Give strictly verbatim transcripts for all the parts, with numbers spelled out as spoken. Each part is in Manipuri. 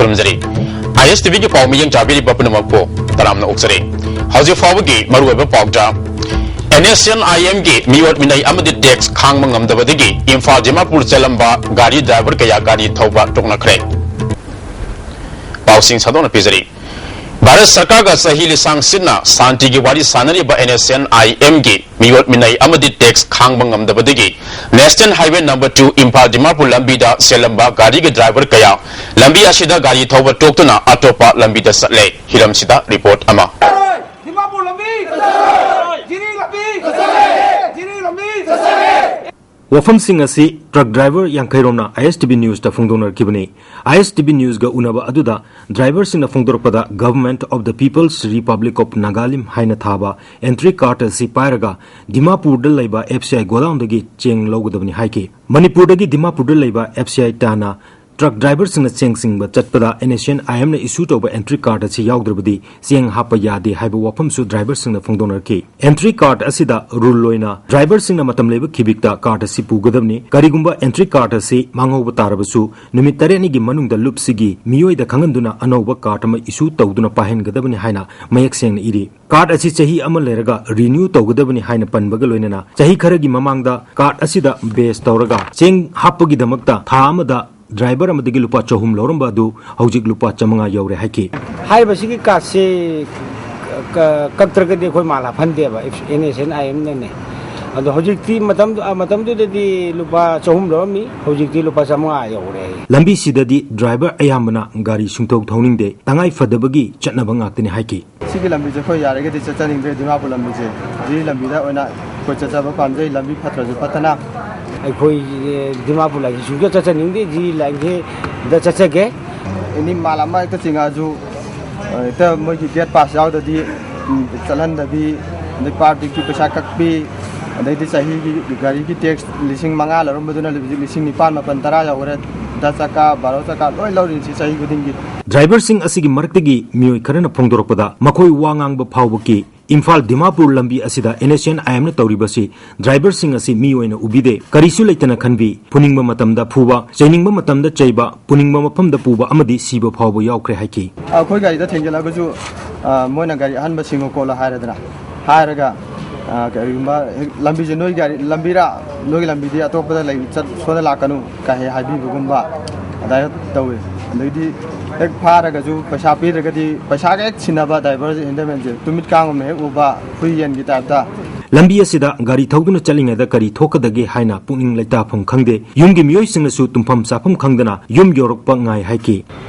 ꯈꯨꯔꯨꯝꯖꯔꯤ꯫ ꯑꯥꯏ ꯑꯦꯁ ꯇꯤ ꯚꯤꯒꯤ ꯄꯥꯎ ꯃꯤꯠꯌꯦꯡ ꯆꯥꯕꯤꯔꯤꯕ ꯄꯨꯝꯅꯃꯛꯄꯨ ꯇꯔꯥꯝꯅ ꯑꯣꯛꯆꯔꯤ꯫ ꯍꯧꯖꯤꯛ ꯐꯥꯎꯕꯒꯤ ꯃꯔꯨꯑꯣꯏꯕ ꯄꯥꯎꯗ, ꯑꯦꯟ ꯑꯦꯁ ꯑꯦꯟ ꯑꯥꯏ ꯑꯦꯝꯒꯤ ꯃꯤꯑꯣꯠ ꯃꯤꯅꯩ ꯑꯃꯗꯤ ꯇꯦꯛꯁ ꯈꯥꯡꯕ ꯉꯝꯗꯕꯗꯒꯤ ꯏꯝꯐꯥꯜ ꯗꯤꯃꯥꯄꯨꯔ ꯆꯦꯜꯂꯝꯕ ꯒꯥꯔꯤ ꯗ꯭ꯔꯥꯏꯚꯔ ꯀꯌꯥ ꯒꯥꯔꯤ ꯊꯧꯕ ꯇꯣꯛꯅꯈ꯭ꯔꯦ꯫ ꯄꯥꯎꯁꯤꯡ ꯁꯟꯗꯣꯛꯅ ꯄꯤꯖꯔꯤ꯫ ꯚꯥꯔꯠ ꯁꯔꯀꯥꯔꯒ ꯆꯍꯤ ꯂꯤꯁꯥꯡ ꯁꯤꯠꯅ ꯁꯥꯟꯇꯤꯒꯤ ꯋꯥꯔꯤ ꯁꯥꯟꯅꯔꯤꯕ ꯑꯦꯟ ꯑꯦꯁ ꯑꯦꯟ ꯑꯥꯏ ꯑꯦꯝꯒꯤ ꯃꯤꯑꯣꯠ ꯃꯤꯅꯩ ꯑꯃꯗꯤ ꯇꯦꯛꯁ ꯈꯥꯡꯕ ꯉꯝꯗꯕꯗꯒꯤ national highway number two Imphal Dimapur ꯂꯝꯕꯤꯗ ꯆꯦꯜꯂꯝꯕ ꯒꯥꯔꯤꯒꯤ ꯗ꯭ꯔꯥꯏꯚꯔ ꯀꯌꯥ ꯂꯝꯕꯤ ꯑꯁꯤꯗ ꯒꯥꯔꯤ ꯊꯧꯕ ꯇꯣꯛꯇꯨꯅ ꯑꯇꯣꯞꯄ ꯂꯝꯕꯤꯗ ꯆꯠꯂꯦ꯫ ꯍꯤꯔꯝꯁꯤꯗ ꯔꯤꯄꯣꯔꯠ ꯑꯃ꯫ ꯗꯤꯃꯥꯄꯨꯔ ꯂꯝꯕꯤ! ꯖꯤꯔꯤ ꯂꯝꯕꯤ! ꯖꯤꯔꯤ ꯂꯝꯕꯤ! ꯋꯥꯐꯝꯁꯤꯡ ꯑꯁꯤ ꯇ꯭ꯔꯛ ꯗ꯭ꯔꯥꯏꯚꯔ ꯌꯥꯡꯈꯩꯔꯣꯝꯅ ꯑꯥꯏ ꯑꯦꯁ ꯇꯤ ꯚꯤ ꯅ꯭ꯌꯨꯁꯇ ꯐꯣꯡꯗꯣꯛꯅꯔꯛꯈꯤꯕꯅꯤ꯫ ꯑꯥꯏ ꯑꯦꯁ ꯇꯤ ꯚꯤ ꯅ꯭ꯌꯨꯁꯒ ꯎꯅꯕ ꯑꯗꯨꯗ ꯗ꯭ꯔꯥꯏꯚꯔꯁꯤꯡꯅ ꯐꯣꯡꯗꯣꯔꯛꯄꯗ Government of the People's Republic of Nagalim ꯍꯥꯏꯅ ꯊꯥꯕ ꯑꯦꯟꯇ꯭ꯔꯤ ꯀꯥꯔꯗ ꯑꯁꯤ ꯄꯥꯏꯔꯒ ꯗꯤꯃꯥꯄꯨꯔꯗ ꯂꯩꯕ ꯑꯦꯐ ꯁꯤ ꯑꯥꯏ ꯒꯣꯗꯥꯎꯟꯗꯒꯤ ꯆꯦꯡ ꯂꯧꯒꯗꯕꯅꯤ ꯍꯥꯏꯈꯤ꯫ ꯃꯅꯤꯄꯨꯔꯗꯒꯤ ꯗꯤꯃꯥꯄꯨꯔꯗ ꯂꯩꯕ ꯑꯦꯐ ꯁꯤ ꯑꯥꯏ ꯇꯥꯟꯅ ꯇ꯭ꯔꯛ ꯗ꯭ꯔꯥꯏꯚꯔꯁꯤꯡꯅ ꯆꯦꯡ ꯆꯤꯡꯕ ꯆꯠꯄꯗ ꯑꯦꯟ ꯑꯦꯁ ꯑꯦꯟ ꯑꯥꯏ ꯑꯦꯝꯅ ꯏꯁꯨ ꯇꯧꯕ ꯑꯦꯟꯇ꯭ꯔꯤ ꯀꯥꯔꯗ ꯑꯁꯤ ꯌꯥꯎꯗ꯭ꯔꯕꯗꯤ ꯆꯦꯡ ꯍꯥꯞꯄ ꯌꯥꯗꯦ ꯍꯥꯏꯕ ꯋꯥꯐꯝꯁꯨ ꯗ꯭ꯔꯥꯏꯚꯔꯁꯤꯡꯅ ꯐꯣꯡꯗꯣꯛꯅꯔꯛꯈꯤ꯫ ꯑꯦꯟꯇ꯭ꯔꯤ ꯀꯥꯔꯗ ꯑꯁꯤꯗ ꯔꯨꯜ ꯑꯣꯏꯅ ꯗ꯭ꯔꯥꯏꯚꯔꯁꯤꯡꯅ ꯃꯇꯝ ꯂꯩꯕ ꯈꯤꯕꯤꯛꯇ ꯀꯥꯔꯗ ꯑꯁꯤ ꯄꯨꯒꯗꯕꯅꯤ꯫ ꯀꯔꯤꯒꯨꯝꯕ ꯑꯦꯟꯇ꯭ꯔꯤ ꯀꯥꯔꯗ ꯑꯁꯤ ꯃꯥꯡꯍꯧꯕ ꯇꯥꯔꯕꯁꯨ ꯅꯨꯃꯤꯠ ꯇꯔꯦꯠꯅꯤꯒꯤ ꯃꯅꯨꯡꯗ ꯂꯨꯞꯁꯤꯒꯤ ꯃꯤꯑꯣꯏꯗ ꯈꯪꯍꯟꯗꯨꯅ ꯑꯅꯧꯕ ꯀꯥꯔꯗ ꯑꯃ ꯏꯁꯨ ꯇꯧꯗꯨꯅ ꯄꯥꯏꯍꯟꯒꯗꯕꯅꯤ ꯍꯥꯏꯅ ꯃꯌꯦꯛ ꯁꯦꯡꯅ ꯏꯔꯤ꯫ ꯀꯥꯔꯗ ꯑꯁꯤ ꯆꯍꯤ ꯑꯃ ꯂꯩꯔꯒ ꯔꯤꯅ꯭ꯌꯨ ꯇꯧꯒꯗꯕꯅꯤ ꯍꯥꯏꯅ ꯄꯟꯕꯒ ꯂꯣꯏꯅꯅ ꯆꯍꯤ ꯈꯔꯒꯤ ꯃꯃꯥꯡꯗ ꯀꯥꯔꯗ ꯑꯁꯤꯗ ꯕꯦꯁ ꯇꯧꯔꯒ ꯆꯦꯡ ꯍꯥꯞꯄꯒꯤꯗꯃꯛꯇ ꯊꯥ ꯑꯃꯗ ꯗ꯭ꯔꯥꯏꯚꯔ ꯑꯃꯗꯒꯤ ꯂꯨꯄꯥ ꯆꯍꯨꯝ ꯂꯧꯔꯝꯕ ꯑꯗꯨ ꯍꯧꯖꯤꯛ ꯂꯨꯄꯥ ꯆꯥꯃꯉꯥ ꯌꯧꯔꯦ ꯍꯥꯏꯈꯤ꯫ ꯍꯥꯏꯔꯤꯕꯁꯤꯒꯤ ꯀꯥꯔꯗꯁꯤ ꯀ-, ꯀꯛꯇ꯭ꯔꯒꯗꯤ ꯑꯩꯈꯣꯏ ꯃꯥꯜ ꯍꯥꯞꯍꯟꯗꯦꯕ, ꯑꯦꯟ ꯑꯦꯁ ꯑꯦꯟ ꯑꯥꯏ ꯑꯦꯝꯅꯅꯦ꯫ ꯑꯗꯣ ꯍꯧꯖꯤꯛꯇꯤ ꯃꯇꯝ-, ꯑ, ꯃꯇꯝꯗꯨꯗꯗꯤ ꯂꯨꯄꯥ ꯆꯍꯨꯝ ꯂꯧꯔꯝꯃꯤ, ꯍꯧꯖꯤꯛꯇꯤ ꯂꯨꯄꯥ ꯆꯥꯃꯉꯥ ꯌꯧꯔꯦ꯫ ꯂꯝꯕꯤꯁꯤꯗꯗꯤ ꯗ꯭ꯔꯥꯏꯚꯔ ꯑꯌꯥꯝꯕꯅ ꯒꯥꯔꯤ ꯁꯨꯡꯊꯧ ꯊꯧꯅꯤꯡꯗꯦ, ꯇꯉꯥꯏ ꯐꯗꯕꯒꯤ ꯆꯠꯅꯕ ꯉꯥꯛꯇꯅꯤ ꯍꯥꯏꯈꯤ꯫ ꯁꯤꯒꯤ ꯂꯝꯕꯤꯁꯦ ꯑꯩꯈꯣꯏ ꯌꯥꯔꯒꯗꯤ ꯆꯠꯆꯅꯤꯡꯗ꯭ꯔꯦ, ꯗꯤꯃꯥꯄꯨꯔ ꯂꯝꯕꯤꯁꯦ꯫ ꯖꯤꯔꯤ ꯂꯝꯕꯤꯗ ꯑꯣꯏꯅ ꯑꯩꯈꯣꯏ ꯆꯠꯆꯕ ꯄꯥꯝꯖꯩ, ꯂꯝꯕꯤ ꯐꯠꯇ꯭ꯔꯁꯨ ꯐꯠꯇꯅ꯫ ꯑꯩꯈꯣꯏ, ꯑꯦ, ꯗꯤꯃꯥꯄꯨꯔ ꯂꯥꯏꯟꯁꯦ ꯁꯨꯡꯆꯠ ꯆꯠꯆꯅꯤꯡꯗꯦ, ꯖꯤꯔꯤ ꯂꯥꯏꯟꯁꯤꯗ ꯆꯠꯆꯒꯦ꯫ ꯑꯦꯅꯤ ꯃꯥꯜ ꯑꯃ ꯍꯦꯛꯇ ꯆꯤꯡꯉꯛꯑꯁꯨ, ꯑ, ꯍꯦꯛꯇ ꯃꯣꯏꯒꯤ ꯒꯦꯠ ꯄꯥꯁ ꯌꯥꯎꯗ꯭ꯔꯗꯤ, ꯎꯝ, ꯆꯠꯍꯟꯗꯕꯤ, ꯑꯗꯩ ꯄꯥꯔꯇꯤꯒꯤ ꯄꯩꯁꯥ ꯀꯛꯄꯤ, ꯑꯗꯩꯗꯤ ꯆꯍꯤꯒꯤ ꯒꯥꯔꯤꯒꯤ ꯇꯦꯛꯁ ꯂꯤꯁꯤꯡ ꯃꯉꯥ ꯂꯧꯔꯝꯕꯗꯨꯅ ꯍꯧꯖꯤꯛ ꯂꯤꯁꯤꯡ ꯅꯤꯄꯥꯟ ꯃꯥꯄꯟ ꯇꯔꯥ ꯌꯧꯈ꯭ꯔꯦ꯫ ꯗꯁ ꯆꯀꯥ, ꯕꯥꯔꯣ ꯆꯀꯥ ꯂꯣꯏ ꯂꯧꯔꯤꯅꯤ ꯁꯤ ꯆꯍꯤ ꯈꯨꯗꯤꯡꯒꯤ꯫ ꯗ꯭ꯔꯥꯏꯚꯔꯁꯤꯡ ꯑꯁꯤꯒꯤ ꯃꯔꯛꯇꯒꯤ ꯃꯤꯑꯣꯏ ꯈꯔꯅ ꯐꯣꯡꯗꯣꯔꯛꯄꯗ ꯃꯈꯣꯏ ꯋꯥ ꯉꯥꯡꯕ ꯐꯥꯎꯕꯒꯤ ꯏꯝꯐꯥꯜ ꯗꯤꯃꯥꯄꯨꯔ ꯂꯝꯕꯤ ꯑꯁꯤꯗ NHAIMꯅ ꯇꯧꯔꯤꯕꯁꯤ ꯗ꯭ꯔꯥꯏꯚꯔꯁꯤꯡ ꯑꯁꯤ ꯃꯤ ꯑꯣꯏꯅ ꯎꯕꯤꯗꯦ, ꯀꯔꯤꯁꯨ ꯂꯩꯇꯅ ꯈꯟꯕꯤ, ꯐꯨꯅꯤꯡꯕ ꯃꯇꯝꯗ ꯐꯨꯕ, ꯆꯩꯅꯤꯡꯕ ꯃꯇꯝꯗ ꯆꯩꯕ, ꯄꯨꯅꯤꯡꯕ ꯃꯐꯝꯗ ꯄꯨꯕ ꯑꯃꯗꯤ ꯁꯤꯕ ꯐꯥꯎꯕ ꯌꯥꯎꯈ꯭ꯔꯦ ꯍꯥꯏꯈꯤ꯫ ꯑꯩꯈꯣꯏ ꯒꯥꯔꯤꯗ ꯊꯦꯡꯖꯤꯜꯂꯒꯁꯨ, ꯑ, ꯃꯣꯏꯅ ꯒꯥꯔꯤ ꯑꯍꯟꯕ ꯁꯤꯡꯉꯣ ꯈꯣꯠꯂꯣ ꯍꯥꯏꯔꯗꯅ, ꯍꯥꯏꯔꯒ, ꯑ, ꯀꯔꯤꯒꯨꯝꯕ ꯍꯦꯛ ꯂꯝꯕꯤꯁꯦ ꯅꯣꯏ ꯒꯥꯔꯤ ꯂꯝꯕꯤꯔ, ꯅꯣꯏꯒꯤ ꯂꯝꯕꯤꯗꯤ ꯑꯇꯣꯞꯄꯗ ꯂꯩ, ꯆꯠ-, ꯁꯣꯝꯗ ꯂꯥꯛꯀꯅꯨ ꯀꯥꯏ ꯍꯦꯛ ꯍꯥꯏꯕꯤꯕꯒꯨꯝꯕ ꯑꯗꯨꯃꯥꯏꯅ ꯇꯧꯋꯤ꯫ ꯑꯗꯩꯗꯤ ꯍꯦꯛ ꯐꯥꯔꯒꯁꯨ ꯄꯩꯁꯥ ꯄꯤꯗ꯭ꯔꯒꯗꯤ ꯄꯩꯁꯥꯒ ꯍꯦꯛ ꯁꯤꯟꯅꯕ ꯗ꯭ꯔꯥꯏꯚꯔꯁꯦ ꯍꯦꯟꯗꯃꯦꯟꯁꯦ ꯇꯨꯃꯤꯠ ꯀꯥꯡꯒꯨꯝꯅ ꯍꯦꯛ ꯎꯕ ꯍꯨꯏ ꯌꯦꯟꯒꯤ ꯇꯥꯏꯞꯇ꯫ ꯂꯝꯕꯤ ꯑꯁꯤꯗ ꯒꯥꯔꯤ ꯊꯧꯗꯨꯅ ꯆꯠꯂꯤꯉꯩꯗ ꯀꯔꯤ ꯊꯣꯛꯀꯗꯒꯦ ꯍꯥꯏꯅ ꯄꯨꯛꯅꯤꯡ ꯂꯩꯇꯥꯐꯝ ꯈꯪꯗꯦ꯫ ꯌꯨꯝꯒꯤ ꯃꯤꯑꯣꯏꯁꯤꯡꯅꯁꯨ ꯇꯨꯝꯐꯝ ꯆꯥꯐꯝ ꯈꯪꯗꯅ ꯌꯨꯝ ꯌꯧꯔꯛꯄ ꯉꯥꯏ ꯍꯥꯏꯈꯤ꯫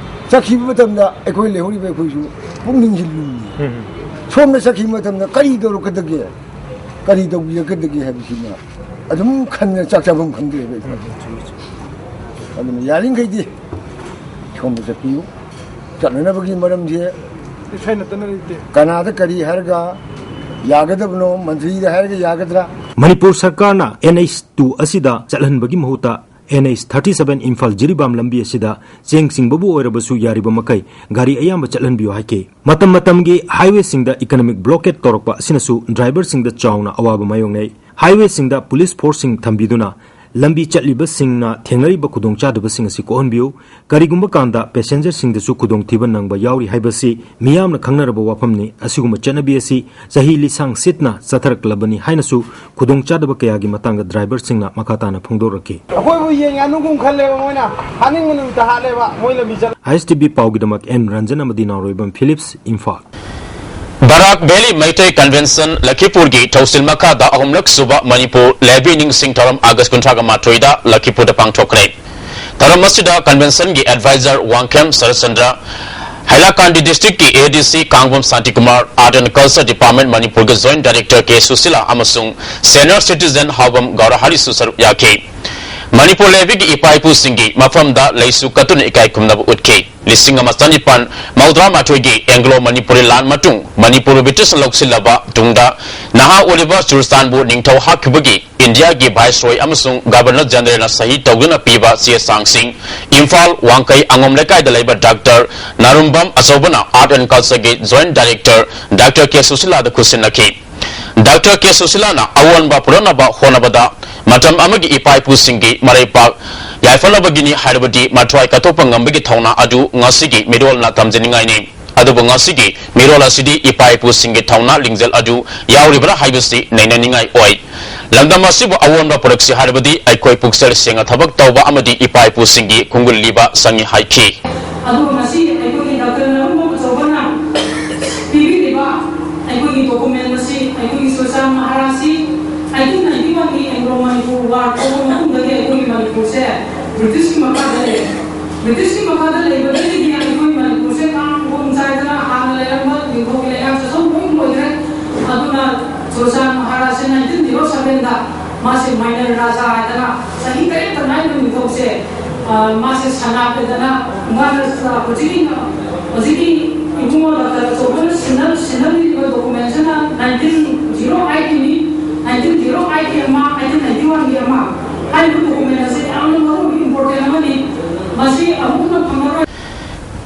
ꯆꯠꯈꯤꯕ ꯃꯇꯝꯗ ꯑꯩꯈꯣꯏ ꯂꯩꯍꯧꯔꯤꯕ ꯑꯩꯈꯣꯏꯁꯨ ꯄꯨꯛꯅꯤꯡꯁꯤ ꯂꯨꯝꯃꯤ꯫ ꯁꯣꯝꯗ ꯆꯠꯈꯤꯕ ꯃꯇꯝꯗ ꯀꯔꯤ ꯇꯧꯔꯛꯀꯗꯒꯦ, ꯀꯔꯤ ꯇꯧꯕꯤꯔꯛꯀꯗꯒꯦ ꯍꯥꯏꯕꯁꯤꯃ ꯑꯗꯨꯝ ꯈꯟꯗꯅ ꯆꯥꯛ ꯆꯥꯐꯝ ꯈꯪꯗ꯭ꯔꯦꯕ ꯑꯩꯈꯣꯏ꯫ ꯑꯗꯨꯅ ꯌꯥꯔꯤꯈꯩꯗꯤ ꯁꯣꯝꯗ ꯆꯠꯄꯤꯌꯨ꯫ ꯆꯠꯅꯅꯕꯒꯤ ꯃꯔꯝꯁꯦ ꯏꯁꯩ ꯅꯠꯇꯅ ꯂꯩꯇꯦ꯫ ꯀꯅꯥꯗ ꯀꯔꯤ ꯍꯥꯏꯔꯒ ꯌꯥꯒꯗꯕꯅꯣ, ꯃꯟꯇ꯭ꯔꯤꯗ ꯍꯥꯏꯔꯒ ꯌꯥꯒꯗ꯭ꯔꯥ? ꯃꯅꯤꯄꯨꯔ ꯁꯔꯀꯥꯔꯅ NH two ꯑꯁꯤꯗ ꯆꯠꯍꯟꯕꯒꯤ ꯃꯍꯨꯠꯇ NH thirty seven Imphal Jiribam ꯂꯝꯕꯤ ꯑꯁꯤꯗ ꯆꯦꯡ ꯆꯤꯡꯕꯕꯨ ꯑꯣꯏꯔꯕꯁꯨ ꯌꯥꯔꯤꯕ ꯃꯈꯩ ꯒꯥꯔꯤ ꯑꯌꯥꯝꯕ ꯆꯠꯍꯟꯕꯤꯌꯨ ꯍꯥꯏꯈꯤ꯫ ꯃꯇꯝ ꯃꯇꯝꯒꯤ highwayꯁꯤꯡꯗ economic blockade ꯇꯧꯔꯛꯄ ꯑꯁꯤꯅꯁꯨ driverꯁꯤꯡꯗ ꯆꯥꯎꯅ ꯑꯋꯥꯕ ꯃꯥꯌꯣꯛꯅꯩ꯫ Highwayꯁꯤꯡꯗ police forceꯁꯤꯡ ꯊꯝꯕꯤꯗꯨꯅ ꯂꯝꯕꯤ ꯆꯠꯂꯤꯕꯁꯤꯡꯅ ꯊꯦꯡꯅꯔꯤꯕ ꯈꯨꯗꯣꯡꯆꯥꯗꯕꯁꯤꯡ ꯑꯁꯤ ꯀꯣꯛꯍꯟꯕꯤꯌꯨ꯫ ꯀꯔꯤꯒꯨꯝꯕ ꯀꯥꯟꯗ passengerꯁꯤꯡꯗꯁꯨ ꯈꯨꯗꯣꯡꯊꯤꯕ ꯅꯪꯕ ꯌꯥꯎꯔꯤ ꯍꯥꯏꯕꯁꯤ ꯃꯤꯌꯥꯝꯅ ꯈꯪꯅꯔꯕ ꯋꯥꯐꯝꯅꯤ꯫ ꯑꯁꯤꯒꯨꯝꯕ ꯆꯠꯅꯕꯤ ꯑꯁꯤ ꯆꯍꯤ ꯂꯤꯁꯥꯡ ꯁꯤꯠꯅ ꯆꯠꯊꯔꯛꯂꯕꯅꯤ ꯍꯥꯏꯅꯁꯨ ꯈꯨꯗꯣꯡꯆꯥꯗꯕ ꯀꯌꯥꯒꯤ ꯃꯇꯥꯡꯗ driverꯁꯤꯡꯅ ꯃꯈꯥ ꯇꯥꯅ ꯐꯣꯡꯗꯣꯔꯛꯈꯤ꯫ ꯑꯩꯈꯣꯏꯕꯨ ꯌꯦꯟ ꯉꯥꯅꯨꯒꯨꯝ ꯈꯜꯂꯦꯕ ꯃꯣꯏꯅ, ꯍꯥꯠꯅꯤꯡꯕ ꯅꯨꯃꯤꯠꯇ ꯍꯥꯠꯂꯦꯕ ꯃꯣꯏ ꯂꯝꯕꯤ ꯆꯠꯂ꯫ ISTV ꯄꯥꯎꯒꯤꯗꯃꯛ N ꯔꯟꯖꯟ ꯑꯃꯗꯤ ꯅꯥꯎꯔꯣꯏꯕꯝ ꯐꯤꯂꯤꯞꯁ, ꯏꯝꯐꯥꯜ꯫ ꯕꯔꯥꯛ ꯚꯦꯂꯤ ꯃꯩꯇꯩ ꯀꯟꯚꯦꯟꯁꯟ ꯂꯈꯤꯄꯨꯔꯒꯤ ꯊꯧꯁꯤꯜ ꯃꯈꯥꯗ ꯑꯍꯨꯝꯂꯛ ꯁꯨꯕ ꯃꯅꯤꯄꯨꯔ ꯂꯩꯕꯤ ꯅꯤꯡꯁꯤꯡ ꯊꯧꯔꯝ ꯑꯥꯒꯁ ꯀꯨꯟꯊ꯭ꯔꯥꯒ ꯃꯥꯊꯣꯏꯗ ꯂꯈꯤꯄꯨꯔꯗ ꯄꯥꯡꯊꯣꯛꯈ꯭ꯔꯦ꯫ ꯊꯧꯔꯝ ꯑꯁꯤꯗ ꯀꯟꯚꯦꯟꯁꯟꯒꯤ ꯑꯦꯗꯚꯥꯏꯖꯔ ꯋꯥꯡꯈꯦꯝ ꯁꯔꯠꯆꯟꯗ꯭ꯔ, ꯍꯥꯏꯂꯥꯀꯥꯟꯗꯤ ꯗꯤꯁꯇ꯭ꯔꯤꯛꯀꯤ ADC Kangbam Shantikumar, Art and Culture Department ꯃꯅꯤꯄꯨꯔꯒꯤ Joint Director K ꯁꯨꯁꯤꯂꯥ ꯑꯃꯁꯨꯡ Senior Citizen ꯍꯥꯎꯕꯝ ꯒꯧꯔꯍꯔꯤꯁꯨ ꯁꯔꯨꯛ ꯌꯥꯈꯤ꯫ ꯃꯅꯤꯄꯨꯔ ꯂꯩꯕꯤꯒꯤ ꯏꯄꯥ ꯏꯄꯨꯁꯤꯡꯒꯤ ꯃꯐꯝꯗ ꯂꯩꯁꯨ ꯀꯠꯇꯨꯅ ꯏꯀꯥꯏ ꯈꯨꯝꯅꯕ ꯎꯠꯈꯤ꯫ ꯂꯤꯁꯤꯡ ꯑꯃ ꯆꯅꯤꯄꯥꯟ ꯃꯧꯗ꯭ꯔꯥ ꯃꯥꯊꯣꯏꯒꯤ ꯑꯦꯡꯒ꯭ꯂꯣ ꯃꯅꯤꯄꯨꯔꯤ ꯂꯥꯟ ꯃꯇꯨꯡ ꯃꯅꯤꯄꯨꯔꯕꯨ ꯕ꯭ꯔꯤꯇꯤꯁꯅ ꯂꯧꯁꯤꯜꯂꯕ ꯇꯨꯡꯗ ꯅꯍꯥ ꯑꯣꯏꯔꯤꯕ ꯆꯨꯔꯆꯥꯟꯕꯨ ꯅꯤꯡꯊꯧ ꯍꯥꯞꯈꯤꯕꯒꯤ ꯏꯟꯗꯤꯌꯥꯒꯤ ꯚꯥꯏꯁꯔꯣꯏ ꯑꯃꯁꯨꯡ ꯒꯕꯔꯅꯔ ꯖꯦꯅꯔꯦꯜꯅ ꯁꯍꯤ ꯇꯧꯗꯨꯅ ꯄꯤꯕ ꯆꯦ ꯆꯥꯡꯁꯤꯡ ꯏꯝꯐꯥꯜ ꯋꯥꯡꯈꯩ ꯑꯉꯣꯝ ꯂꯩꯀꯥꯏꯗ ꯂꯩꯕ ꯗꯥꯛꯇꯔ ꯅꯥꯔꯨꯝꯕꯝ ꯑꯆꯧꯕꯅ Art and Cultureꯒꯤ Joint Director ꯗꯥꯛꯇꯔ ꯀꯦ ꯁꯨꯁꯤꯂꯥꯗ ꯈꯨꯠꯁꯤꯟꯅꯈꯤ꯫ ꯗꯥꯛꯇꯔ ꯀꯦ ꯁꯨꯁꯤꯂꯥꯅ ꯑꯑꯣꯟꯕ ꯄꯨꯔꯛꯅꯕ ꯍꯣꯠꯅꯕꯗ ꯃꯇꯝ ꯑꯃꯒꯤ ꯏꯄꯥ ꯏꯄꯨꯁꯤꯡꯒꯤ ꯃꯔꯩꯄꯥꯛ ꯌꯥꯏꯐꯅꯕꯒꯤꯅꯤ ꯍꯥꯏꯔꯕꯗꯤ ꯃꯊ꯭ꯋꯥꯏ ꯀꯠꯊꯣꯛꯄ ꯉꯝꯕꯒꯤ ꯊꯧꯅꯥ ꯑꯗꯨ ꯉꯁꯤꯒꯤ ꯃꯤꯔꯣꯜꯅ ꯇꯝꯖꯅꯤꯡꯉꯥꯏꯅꯤ꯫ ꯑꯗꯨꯕꯨ ꯉꯁꯤꯒꯤ ꯃꯤꯔꯣꯜ ꯑꯁꯤꯗꯤ ꯏꯄꯥ ꯏꯄꯨꯁꯤꯡꯒꯤ ꯊꯧꯅꯥ ꯂꯤꯡꯖꯦꯜ ꯑꯗꯨ ꯌꯥꯎꯔꯤꯕ꯭ꯔꯥ ꯍꯥꯏꯕꯁꯤ ꯅꯩꯅꯅꯤꯡꯉꯥꯏ ꯑꯣꯏ꯫ ꯂꯝꯗꯝ ꯑꯁꯤꯕꯨ ꯑꯑꯣꯟꯕ ꯄꯨꯔꯛꯁꯤ ꯍꯥꯏꯔꯕꯗꯤ ꯑꯩꯈꯣꯏ ꯄꯨꯛꯆꯦꯜ ꯁꯦꯡꯅ ꯊꯕꯛ ꯇꯧꯕ ꯑꯃꯗꯤ ꯏꯄꯥ ꯏꯄꯨꯁꯤꯡꯒꯤ ꯈꯣꯡꯒꯨꯜ ꯂꯤꯕ ꯆꯪꯏ ꯍꯥꯏꯈꯤ꯫ ꯑꯗꯨꯒ ꯉꯁꯤ ꯑꯩꯈꯣꯏꯒꯤ ꯗꯥꯛꯇꯔ ꯅꯥꯔꯨꯡꯕꯝ ꯑꯆꯧꯕꯅ ꯄꯤꯕꯤꯔꯤꯕ ꯑꯩꯈꯣꯏꯒꯤ ꯗꯣꯀꯨꯃꯦꯟ ꯑꯁꯤ ꯑꯩꯈꯣꯏꯒꯤ ꯁꯨꯔꯆꯥꯟ ꯃꯍꯥꯔꯥꯖꯁꯤ ꯑꯩꯠꯇꯤꯟ ꯅꯥꯏꯟꯇꯤ ꯋꯥꯟꯒꯤ ꯑꯦꯡꯒ꯭ꯂꯣ ꯃꯅꯤꯄꯨꯔ ꯋꯥꯔ ꯊꯣꯛꯄ ꯃꯇꯨꯡꯗꯒꯤ ꯑꯩꯈꯣꯏꯒꯤ ꯃꯅꯤꯄꯨꯔꯁꯦ ꯕ꯭ꯔꯤꯇꯤꯁꯀꯤ ꯃꯈꯥꯗ ꯂꯩꯔꯦ꯫ ꯕ꯭ꯔꯤꯇꯤꯁꯀꯤ ꯃꯈꯥꯗ ꯂꯩꯕꯗꯒꯤꯗꯤ ꯑꯩꯈꯣꯏ ꯃꯅꯤꯄꯨꯔꯁꯦ ꯀꯥꯡ ꯀꯣꯡ ꯆꯥꯏꯗꯅ ꯍꯥꯟꯅ ꯂꯩꯔꯝꯕ ꯅꯤꯡꯊꯧꯒꯤ ꯂꯩꯉꯥꯛꯁꯦ ꯁꯨꯝ ꯂꯣꯏ ꯂꯣꯏꯈ꯭ꯔꯦ꯫ ꯑꯗꯨꯅ ꯁꯨꯔꯆꯥꯟ ꯃꯍꯥꯔꯥꯖꯁꯦ ꯅꯥꯏꯟꯇꯤꯟ ꯖꯤꯔꯣ ꯁꯚꯦꯟꯗ ꯃꯥꯁꯦ ꯃꯥꯏꯅꯔ ꯔꯥꯖꯥ ꯍꯥꯏꯗꯅ ꯆꯍꯤ ꯇꯔꯦꯠꯇ ꯉꯥꯏꯔꯤꯕ ꯅꯤꯡꯊꯧꯁꯦ, ꯑ, ꯃꯥꯁꯦ ꯁꯅꯥ ꯄꯤꯗꯅ ꯃꯥꯅ, ꯑ, ꯍꯧꯖꯤꯛꯀꯤ, ꯍꯧꯖꯤꯛꯀꯤ ꯏꯕꯨꯡꯉꯣ ꯗꯥꯛꯇꯔ ꯑꯆꯧꯕꯅ ꯁꯤꯟꯅ-, ꯁꯤꯟꯅꯕꯤꯔꯤꯕ ꯗꯣꯀꯨꯃꯦꯟꯁꯤꯅ ꯅꯥꯏꯟꯇꯤꯟ ꯖꯤꯔꯣ ꯑꯩꯠꯀꯤꯅꯤ, ꯅꯥꯏꯟꯇꯤꯟ ꯖꯤꯔꯣ ꯑꯩꯠꯀꯤ ꯑꯃ, ꯑꯩꯠꯇꯤꯟ ꯅꯥꯏꯟꯇꯤ ꯋꯥꯟꯒꯤ ꯑꯃ ꯍꯥꯏꯔꯤꯕ ꯗꯣꯀꯨꯃꯦꯟ ꯑꯁꯤ ꯌꯥꯝꯅ ꯃꯔꯨ ꯑꯣꯏꯕ ꯏꯝꯄꯣꯔꯇꯦꯟ ꯑꯃꯅꯤ꯫ ꯃꯁꯤ ꯑꯃꯨꯛ ꯍꯟꯅ ꯐꯪꯉꯔꯣꯏ꯫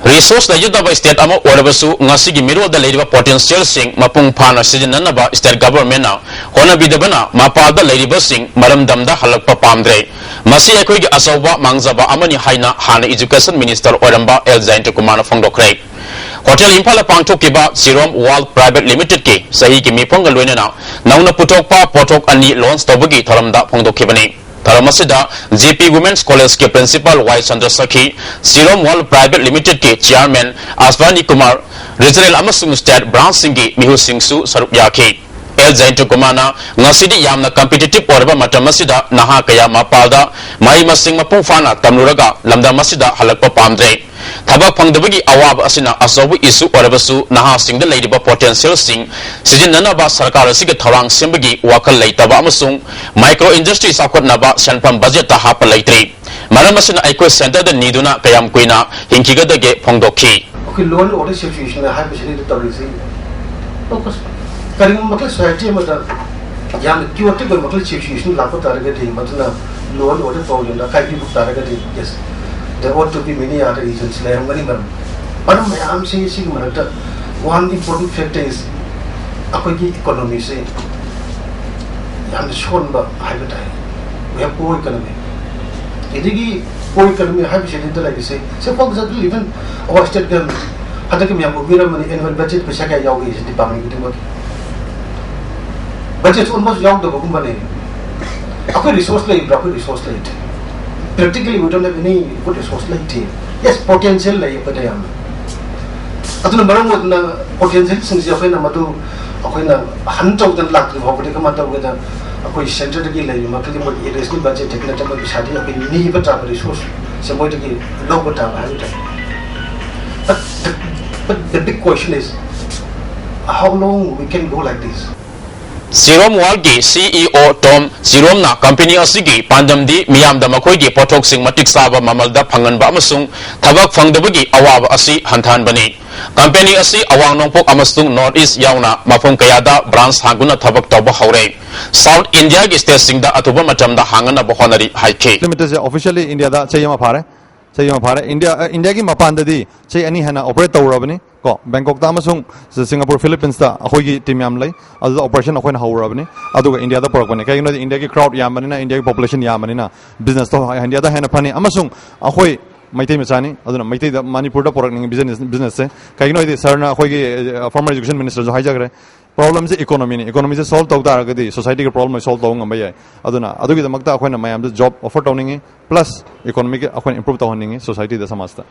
ꯔꯤꯁꯣꯔꯁ ꯂꯩꯖꯗꯕ ꯁ꯭ꯇꯦꯠ ꯑꯃ ꯑꯣꯏꯔꯕꯁꯨ ꯉꯁꯤꯒꯤ ꯃꯤꯔꯣꯜꯗ ꯂꯩꯔꯤꯕ ꯄꯣꯇꯦꯟꯁꯤꯌꯦꯜꯁꯤꯡ ꯃꯄꯨꯡ ꯐꯥꯅ ꯁꯤꯖꯤꯟꯅꯅꯕ ꯁ꯭ꯇꯦꯠ ꯒꯚꯔꯟꯃꯦꯟꯠꯅ ꯍꯣꯠꯅꯕꯤꯗꯕꯅ ꯃꯄꯥꯟꯗ ꯂꯩꯔꯤꯕꯁꯤꯡ ꯃꯔꯝꯗꯝꯗ ꯍꯜꯂꯛꯄ ꯄꯥꯝꯗ꯭ꯔꯦ꯫ ꯃꯁꯤ ꯑꯩꯈꯣꯏꯒꯤ ꯑꯆꯧꯕ ꯃꯥꯡꯖꯕ ꯑꯃꯅꯤ ꯍꯥꯏꯅ ꯍꯥꯟꯅ ꯏꯖꯨꯀꯦꯁꯟ ꯃꯤꯅꯤꯁꯇꯔ ꯑꯣꯏꯔꯝꯕ ꯑꯦꯜ ꯖꯌꯟꯇ ꯀꯨꯃꯥꯔꯅ ꯐꯣꯡꯗꯣꯛꯈ꯭ꯔꯦ꯫ ꯍꯣꯇꯦꯜ ꯏꯝꯐꯥꯜꯗ ꯄꯥꯡꯊꯣꯛꯈꯤꯕ ꯁꯤꯔꯣꯝ ꯋꯥꯔꯜꯗ ꯄ꯭ꯔꯥꯏꯚꯦꯠ ꯂꯤꯃꯤꯇꯦꯗꯀꯤ ꯆꯍꯤꯒꯤ ꯃꯤꯐꯝꯒ ꯂꯣꯏꯅꯅ ꯅꯧꯅ ꯄꯨꯊꯣꯛꯄ ꯄꯣꯠꯊꯣꯛ ꯑꯅꯤ ꯂꯣꯟꯆ ꯇꯧꯕꯒꯤ ꯊꯧꯔꯝꯗ ꯐꯣꯡꯗꯣꯛꯈꯤꯕꯅꯤ꯫ ꯊꯧꯔꯝ ꯑꯁꯤꯗ ꯖꯦ ꯄꯤ ꯋꯨꯃꯦꯟꯁ ꯀꯣꯂꯦꯖꯀꯤ principal Y Chandra Sakhi, Sirom world private ꯂꯤꯃꯤꯇꯦꯗꯀꯤ ꯆꯤꯌꯥꯔꯃꯦꯟ ꯑꯁꯕꯥꯅꯤ ꯀꯨꯃꯥꯔ, ꯔꯤꯖꯅꯦꯜ ꯑꯃꯁꯨꯡ ꯁ꯭ꯇꯦꯠ ꯕ꯭ꯔꯥꯟꯆꯁꯤꯡꯒꯤ ꯃꯤꯍꯨꯠꯁꯤꯡꯁꯨ ꯁꯔꯨꯛ ꯌꯥꯈꯤ꯫ ꯑꯦꯜ ꯖꯌꯟꯇ ꯀꯨꯃꯥꯔꯅ ꯉꯁꯤꯗꯤ ꯌꯥꯝꯅ ꯀꯝꯄꯤꯇꯤꯇꯤꯚ ꯑꯣꯏꯔꯕ ꯃꯇꯝ ꯑꯁꯤꯗ ꯅꯍꯥ ꯀꯌꯥ ꯃꯄꯥꯜꯗ ꯃꯍꯩ ꯃꯁꯤꯡ ꯃꯄꯨꯡ ꯐꯥꯅ ꯇꯝꯂꯨꯔꯒ ꯂꯝꯗꯝ ꯑꯁꯤꯗ ꯍꯜꯂꯛꯄ ꯄꯥꯝꯗ꯭ꯔꯦ꯫ ꯊꯕꯛ ꯐꯪꯗꯕꯒꯤ ꯑꯋꯥꯕ ꯑꯁꯤꯅ ꯑꯆꯧꯕ ꯏꯁꯨ ꯑꯣꯏꯔꯕꯁꯨ ꯅꯍꯥꯁꯤꯡꯗ ꯂꯩꯔꯤꯕ ꯄꯣꯇꯦꯟꯁꯤꯌꯦꯜꯁꯤꯡ ꯁꯤꯖꯤꯟꯅꯅꯕ ꯁꯔꯀꯥꯔ ꯑꯁꯤꯒꯤ ꯊꯧꯔꯥꯡ ꯁꯦꯝꯕꯒꯤ ꯋꯥꯈꯜ ꯂꯩꯇꯕ ꯑꯃꯁꯨꯡ ꯃꯥꯏꯀ꯭ꯔꯣ ꯏꯟꯗꯁꯇ꯭ꯔꯤ ꯆꯥꯎꯈꯠꯅꯕ ꯁꯦꯟꯐꯝ ꯕꯖꯦꯠꯇ ꯍꯥꯞꯄ ꯂꯩꯇ꯭ꯔꯤ꯫ ꯃꯔꯝ ꯑꯁꯤꯅ ꯑꯩꯈꯣꯏ centreꯗ ꯅꯤꯗꯨꯅ ꯀꯌꯥꯝ ꯀꯨꯏꯅ ꯍꯤꯡꯈꯤꯒꯗꯒꯦ ꯐꯣꯡꯗꯣꯛꯈꯤ꯫ ꯑꯩꯈꯣꯏ law and order situation ꯍꯥꯏꯕꯁꯤꯗꯩꯗ ꯇꯧꯔꯤꯁꯤ, ꯀꯔꯤꯒꯨꯝꯕ ꯃꯈꯜ society ꯑꯃꯗ ꯌꯥꯝꯅ chaotic ꯑꯣꯏꯕ ꯃꯈꯜ situation ꯂꯥꯛꯄ ꯇꯥꯔꯒꯗꯤ, ꯃꯗꯨꯅ law and order problemꯗ ꯑꯀꯥꯏꯕ ꯄꯤꯕ ꯇꯥꯔꯒꯗꯤ, yes, there ought to be many other reasons ꯂꯩꯔꯝꯒꯅꯤ꯫ ꯃꯔꯝ ꯃꯔꯝ ꯃꯌꯥꯝꯁꯤ, ꯁꯤꯒꯤ ꯃꯔꯛꯇ one important factor is ꯑꯩꯈꯣꯏꯒꯤ economyꯁꯦ ꯌꯥꯝꯅ ꯁꯣꯟꯕ ꯍꯥꯏꯕ ꯇꯥꯏ꯫ We have poor economy꯫ ꯑꯗꯒꯤ poor economy ꯍꯥꯏꯕꯁꯤꯗ ꯂꯩꯔꯤꯁꯦ, say for example, even our state government, ꯍꯟꯗꯛꯀꯤ ꯃꯌꯥꯝ ꯎꯕꯤꯔꯝꯃꯅꯤ, annual budget ꯄꯩꯁꯥ ꯀꯌꯥ ꯌꯥꯎꯒꯦ ꯁꯤ department ꯈꯨꯗꯤꯡꯃꯛꯀꯤ꯫ Budget almost ꯌꯥꯎꯗꯕꯒꯨꯝꯕꯅꯦ꯫ ꯑꯩꯈꯣꯏ resource ꯂꯩꯕ꯭ꯔꯥ? ꯑꯩꯈꯣꯏ resource ꯂꯩꯇꯦ꯫ Practically we don't have any good resource ꯂꯩꯇꯦ꯫ Yes, potential ꯂꯩ ꯑꯩꯈꯣꯏꯗ ꯌꯥꯝꯅ꯫ ꯑꯗꯨꯅ ꯃꯔꯝ ꯑꯣꯏꯗꯨꯅ potentialꯁꯤꯡꯁꯦ ꯑꯩꯈꯣꯏꯅ ꯃꯗꯨ ꯑꯩꯈꯣꯏꯅ ꯍꯟ ꯇꯧꯗꯅ ꯂꯥꯛꯇ꯭ꯔꯤ ꯐꯥꯎꯕꯗꯤ ꯀꯃꯥꯏꯅ ꯇꯧꯒꯦꯗ, ꯑꯩꯈꯣꯏ centreꯗꯒꯤ ꯂꯩꯔꯤꯕ ꯃꯈꯩꯗꯤ ꯃꯣꯏꯒꯤ additional budgetꯇꯒꯤ ꯅꯠꯇ꯭ꯔꯒ ꯄꯩꯁꯥꯗꯤ ꯑꯩꯈꯣꯏ ꯅꯤꯕ ꯇꯥꯕ, resourceꯁꯦ ꯃꯣꯏꯗꯒꯤ ꯂꯧꯕ ꯇꯥꯕ ꯍꯥꯏꯕ ꯇꯥꯏ꯫ But the, but the big question is, how long we can go like this? Serum Worldꯀꯤ CEO Tom Serumꯅ company ꯑꯁꯤꯒꯤ ꯄꯥꯟꯗꯝꯗꯤ ꯃꯤꯌꯥꯝꯗ ꯃꯈꯣꯏꯒꯤ ꯄꯣꯠꯊꯣꯛꯁꯤꯡ ꯃꯇꯤꯛ ꯆꯥꯕ ꯃꯃꯜꯗ ꯐꯪꯍꯟꯕ ꯑꯃꯁꯨꯡ ꯊꯕꯛ ꯐꯪꯗꯕꯒꯤ ꯑꯋꯥꯕ ꯑꯁꯤ ꯍꯟꯊꯍꯟꯕꯅꯤ꯫ Company ꯑꯁꯤ ꯑꯋꯥꯡ ꯅꯣꯡꯄꯣꯛ ꯑꯃꯁꯨꯡ North East ꯌꯥꯎꯅ ꯃꯐꯝ ꯀꯌꯥꯗ branch ꯍꯥꯡꯗꯨꯅ ꯊꯕꯛ ꯇꯧꯕ ꯍꯧꯔꯦ꯫ South Indiaꯒꯤ stateꯁꯤꯡꯗ ꯑꯊꯨꯕ ꯃꯇꯝꯗ ꯍꯥꯡꯅꯅꯕ ꯍꯣꯠꯅꯔꯤ ꯍꯥꯏꯈꯤ꯫ Limitedꯁꯦ officially Indiaꯗ ꯆꯍꯤ ꯑꯃ ꯐꯥꯔꯦ꯫ ꯆꯍꯤ ꯑꯃ ꯐꯥꯔꯦ꯫ India, ꯑ, Indiaꯒꯤ ꯃꯄꯥꯟꯗꯗꯤ ꯆꯍꯤ ꯑꯅꯤ ꯍꯦꯟꯅ operate ꯇꯧꯔꯕꯅꯤ꯫ ꯀꯣ, Bangkokꯇ ꯑꯃꯁꯨꯡ Singapore, Philippines ꯑꯩꯈꯣꯏꯒꯤ team ꯌꯥꯝ ꯂꯩ꯫ ꯑꯗꯨꯗ operation ꯑꯩꯈꯣꯏꯅ ꯍꯧꯔꯕꯅꯤ꯫ ꯑꯗꯨꯒ Indiaꯗ ꯄꯨꯔꯛꯄꯅꯤ꯫ ꯀꯩꯒꯤꯅꯣꯗꯤ Indiaꯒꯤ crowd ꯌꯥꯝꯕꯅꯤꯅ, Indiaꯒꯤ population ꯌꯥꯝꯕꯅꯤꯅ businessꯇꯣ Indiaꯗ ꯍꯦꯟꯅ ꯐꯅꯤ꯫ ꯑꯃꯁꯨꯡ ꯑꯩꯈꯣꯏ ꯃꯩꯇꯩ ꯃꯆꯥꯅꯤ, ꯑꯗꯨꯅ ꯃꯩꯇꯩꯗ ꯃꯅꯤꯄꯨꯔꯗ ꯄꯨꯔꯛꯅꯤꯡꯉꯤ business, businessꯁꯦ꯫ ꯀꯩꯒꯤꯅꯣ ꯍꯥꯏꯗꯤ sirꯅ ꯑꯩꯈꯣꯏꯒꯤ, ꯑ, former education ministerꯁꯨ ꯍꯥꯏꯖꯈ꯭ꯔꯦ, problemꯁꯦ economyꯅꯤ꯫ Economyꯁꯦ solve ꯇꯧ ꯇꯥꯔꯒꯗꯤ societyꯒꯤ problem solve ꯇꯧꯕ ꯉꯝꯕ ꯌꯥꯏ꯫ ꯑꯗꯨꯅ ꯑꯗꯨꯒꯤꯗꯃꯛꯇ ꯑꯩꯈꯣꯏꯅ ꯃꯌꯥꯝꯗ job offer ꯇꯧꯅꯤꯡꯉꯤ, plus economyꯒꯤ ꯑꯩꯈꯣꯏꯅ improve ꯇꯧꯍꯟꯅꯤꯡꯉꯤ societyꯗ, ꯁꯃꯥꯖꯇ꯫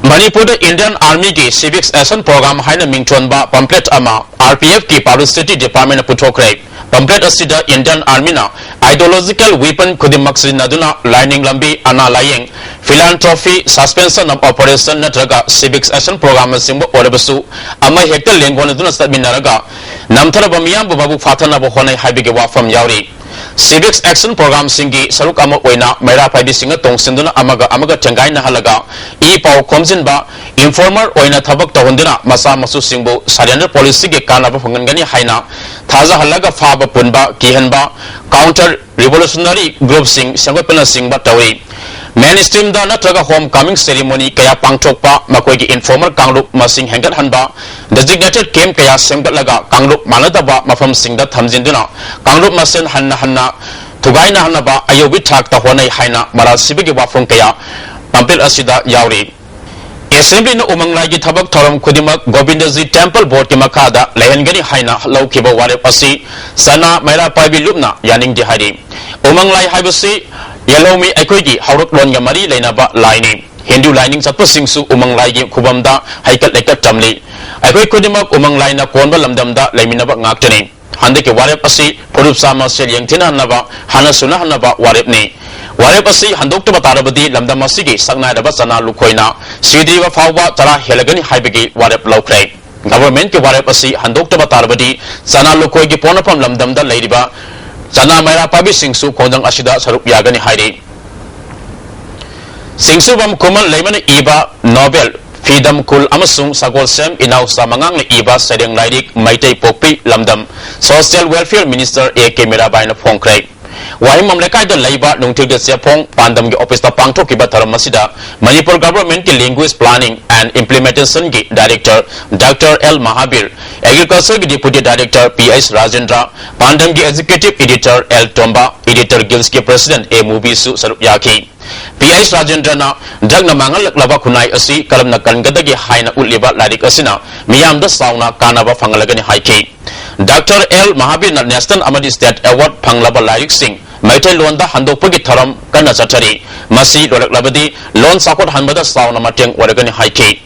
ꯃꯅꯤꯄꯨꯔꯗ Indian Armyꯒꯤ Civic Action Program ꯍꯥꯏꯅ ꯃꯤꯡꯊꯣꯟꯕ pamphlet ꯑꯃ RPFꯀꯤ Publicity Departmentꯅ ꯄꯨꯊꯣꯛꯈ꯭ꯔꯦ꯫ Pamphlet ꯑꯁꯤꯗ Indian Armyꯅ ideological weapon ꯈꯨꯗꯤꯡꯃꯛ ꯁꯤꯖꯤꯟꯅꯗꯨꯅ ꯂꯥꯏꯅꯤꯡ ꯂꯝꯕꯤ, ꯑꯅꯥ ꯂꯥꯌꯦꯡ, philanthropy, suspension of operation ꯅꯠꯇ꯭ꯔꯒ Civic Action Programꯅꯆꯤꯡꯕ ꯑꯣꯏꯔꯕꯁꯨ ꯑꯃ ꯍꯦꯛꯇ ꯂꯦꯡꯒꯣꯟꯅꯗꯨꯅ ꯆꯠꯃꯤꯟꯅꯔꯒ ꯅꯝꯊꯔꯕ ꯃꯤꯌꯥꯝꯕꯨ ꯃꯕꯨꯛ ꯐꯥꯊꯅꯕ ꯍꯣꯠꯅꯩ ꯍꯥꯏꯕꯒꯤ ꯋꯥꯐꯝ ꯌꯥꯎꯔꯤ꯫ Civics Action Programꯁꯤꯡꯒꯤ ꯁꯔꯨꯛ ꯑꯃ ꯑꯣꯏꯅ ꯃꯩꯔꯥ ꯄꯥꯏꯕꯤꯁꯤꯡꯅ ꯇꯣꯡꯁꯤꯟꯗꯨꯅ ꯑꯃꯒ ꯑꯃꯒ ꯊꯦꯡꯒꯥꯏꯅꯍꯜꯂꯒ ꯏ ꯄꯥꯎ ꯈꯣꯝꯖꯤꯟꯕ, informer ꯑꯣꯏꯅ ꯊꯕꯛ ꯇꯧꯍꯟꯗꯨꯅ ꯃꯆꯥ ꯃꯁꯨꯁꯤꯡꯕꯨ surrender policyꯒꯤ ꯀꯥꯟꯅꯕ ꯐꯪꯍꯟꯒꯅꯤ ꯍꯥꯏꯅ ꯊꯥꯖꯍꯜꯂꯒ ꯐꯥꯕ ꯄꯨꯟꯕ, ꯀꯤꯍꯟꯕ, counter revolutionary groupꯁꯤꯡ ꯁꯦꯝꯒꯠꯄꯅꯆꯤꯡꯕ ꯇꯧꯏ꯫ Mainstreamꯗ ꯅꯠꯇ꯭ꯔꯒ home coming ceremony ꯀꯌꯥ ꯄꯥꯡꯊꯣꯛꯄ, ꯃꯈꯣꯏꯒꯤ informer ꯀꯥꯡꯂꯨꯞ ꯃꯁꯤꯡ ꯍꯦꯟꯒꯠꯍꯟꯕ, designated camp ꯀꯌꯥ ꯁꯦꯝꯒꯠꯂꯒ ꯀꯥꯡꯂꯨꯞ ꯃꯥꯟꯅꯗꯕ ꯃꯐꯝꯁꯤꯡꯗ ꯊꯝꯖꯤꯟꯗꯨꯅ ꯀꯥꯡꯂꯨꯞ ꯃꯁꯦꯟ ꯍꯟꯅ ꯍꯟꯅ ꯊꯨꯒꯥꯏꯅꯍꯟꯅꯕ ꯑꯌꯧꯕꯤ ꯊꯥꯛꯇ ꯍꯣꯠꯅꯩ ꯍꯥꯏꯅ ꯃꯔꯥꯜ ꯁꯤꯕꯒꯤ ꯋꯥꯐꯝ ꯀꯌꯥ pamphlet ꯑꯁꯤꯗ ꯌꯥꯎꯔꯤ꯫ Assemblyꯅ ꯎꯃꯪ ꯂꯥꯏꯒꯤ ꯊꯕꯛ ꯊꯧꯔꯝ ꯈꯨꯗꯤꯡꯃꯛ ꯒꯣꯕꯤꯟꯗꯖꯤ Temple Boardꯀꯤ ꯃꯈꯥꯗ ꯂꯩꯍꯟꯒꯅꯤ ꯍꯥꯏꯅ ꯂꯧꯈꯤꯕ ꯋꯥꯔꯦꯞ ꯑꯁꯤ ꯆꯅꯥ ꯃꯩꯔꯥ ꯄꯥꯏꯕꯤ ꯂꯨꯞꯅ ꯌꯥꯅꯤꯡꯗꯦ ꯍꯥꯏꯔꯤ꯫ ꯎꯃꯪ ꯂꯥꯏ ꯍꯥꯏꯕꯁꯤ ꯌꯦꯜꯍꯧꯃꯤ ꯑꯩꯈꯣꯏꯒꯤ ꯍꯧꯔꯛꯂꯣꯟꯒ ꯃꯔꯤ ꯂꯩꯅꯕ ꯂꯥꯏꯅꯤ꯫ ꯍꯤꯟꯗꯨ ꯂꯥꯏꯅꯤꯡ ꯆꯠꯄꯁꯤꯡꯁꯨ ꯎꯃꯪ ꯂꯥꯏꯒꯤ ꯈꯨꯕꯝꯗ ꯍꯩꯀꯠ ꯂꯩꯀꯠ ꯇꯝꯂꯤ꯫ ꯑꯩꯈꯣꯏ ꯈꯨꯗꯤꯡꯃꯛ ꯎꯃꯪ ꯂꯥꯏꯅ ꯀꯣꯟꯕ ꯂꯝꯗꯝꯗ ꯂꯩꯃꯤꯟꯅꯕ ꯉꯥꯛꯇꯅꯤ꯫ ꯍꯟꯗꯛꯀꯤ ꯋꯥꯔꯦꯞ ꯑꯁꯤ ꯐꯨꯔꯨꯞ ꯆꯥꯃꯁꯦꯜ ꯌꯦꯡꯊꯤꯅꯍꯟꯅꯕ, ꯍꯟꯅ ꯁꯨꯅꯍꯟꯅꯕ ꯋꯥꯔꯦꯞꯅꯤ꯫ ꯋꯥꯔꯦꯞ ꯑꯁꯤ ꯍꯟꯗꯣꯛꯇꯕ ꯇꯥꯔꯕꯗꯤ ꯂꯝꯗꯝ ꯑꯁꯤꯒꯤ ꯁꯛꯅꯥꯏꯔꯕ ꯆꯅꯥ ꯂꯨꯈꯣꯏꯅ ꯁꯤꯗ꯭ꯔꯤꯕ ꯐꯥꯎꯕ ꯆꯔꯥ ꯍꯦꯜꯂꯒꯅꯤ ꯍꯥꯏꯕꯒꯤ ꯋꯥꯔꯦꯞ ꯂꯧꯈ꯭ꯔꯦ꯫ Governmentꯀꯤ ꯋꯥꯔꯦꯞ ꯑꯁꯤ ꯍꯟꯗꯣꯛꯇꯕ ꯇꯥꯔꯕꯗꯤ ꯆꯅꯥ ꯂꯨꯈꯣꯏꯒꯤ ꯄꯣꯛꯅꯐꯝ ꯂꯝꯗꯝꯗ ꯂꯩꯔꯤꯕ ꯆꯅꯥ ꯃꯩꯔꯥ ꯄꯥꯏꯕꯤꯁꯤꯡꯁꯨ ꯈꯣꯡꯖꯪ ꯑꯁꯤꯗ ꯁꯔꯨꯛ ꯌꯥꯒꯅꯤ ꯍꯥꯏꯔꯤ꯫ ꯁꯤꯡꯁꯨꯕꯝ ꯈꯨꯃꯟ ꯂꯩꯃꯅ ꯏꯕ novel ꯐꯤꯗꯝ ꯈꯨꯜ ꯑꯃꯁꯨꯡ ꯁꯒꯣꯜꯁꯦꯝ ꯏꯅꯥꯎꯆꯥ ꯃꯉꯥꯡꯅ ꯏꯕ ꯁꯩꯔꯦꯡ ꯂꯥꯏꯔꯤꯛ ꯃꯩꯇꯩ ꯄꯣꯛꯄꯤ ꯂꯝꯗꯝ Social Welfare Minister A K ꯃꯤꯔꯥꯕꯥꯏꯅ ꯐꯣꯡꯈ꯭ꯔꯦ꯫ ꯋꯥꯍꯦꯡꯕꯝ ꯂꯩꯀꯥꯏꯗ ꯂꯩꯕ ꯅꯨꯡꯊꯤꯜꯒꯤ ꯆꯦꯐꯣꯡ ꯄꯥꯟꯗꯝꯒꯤ officeꯇ ꯄꯥꯡꯊꯣꯛꯈꯤꯕ ꯊꯧꯔꯝ ꯑꯁꯤꯗ ꯃꯅꯤꯄꯨꯔ Governmentꯀꯤ Language Planning and Implementationꯒꯤ Director Doctor L ꯃꯍꯥꯕꯤꯔ, Agricultureꯒꯤ Deputy Director P H Rajendra, ꯄꯥꯟꯗꯝꯒꯤ Executive Editor L Tomba, Editor Guildꯀꯤ President A ꯃꯨꯕꯤꯁꯨ ꯁꯔꯨꯛ ꯌꯥꯈꯤ꯫ ꯄꯤ ꯑꯩꯆ ꯔꯥꯖꯦꯟꯗ꯭ꯔꯅ drugꯅ ꯃꯥꯡꯍꯜꯂꯛꯂꯕ ꯈꯨꯟꯅꯥꯏ ꯑꯁꯤ ꯀꯔꯝꯅ ꯀꯟꯒꯗꯒꯦ ꯍꯥꯏꯅ ꯎꯠꯂꯤꯕ ꯂꯥꯏꯔꯤꯛ ꯑꯁꯤꯅ ꯃꯤꯌꯥꯝꯗ ꯆꯥꯎꯅ ꯀꯥꯟꯅꯕ ꯐꯪꯍꯜꯂꯒꯅꯤ ꯍꯥꯏꯈꯤ꯫ Doctor L ꯃꯍꯥꯕꯤꯔꯅ National ꯑꯃꯗꯤ State Award ꯐꯪꯂꯕ ꯂꯥꯏꯔꯤꯛꯁꯤꯡ ꯃꯩꯇꯩꯂꯣꯟꯗ ꯍꯟꯗꯣꯛꯄꯒꯤ ꯊꯧꯔꯝ ꯀꯟꯅ ꯆꯠꯊꯔꯤ꯫ ꯃꯁꯤ ꯂꯣꯏꯔꯛꯂꯕꯗꯤ ꯂꯣꯟ ꯆꯥꯎꯈꯠꯍꯟꯕꯗ ꯆꯥꯎꯅ ꯃꯇꯦꯡ ꯑꯣꯏꯔꯒꯅꯤ ꯍꯥꯏꯈꯤ꯫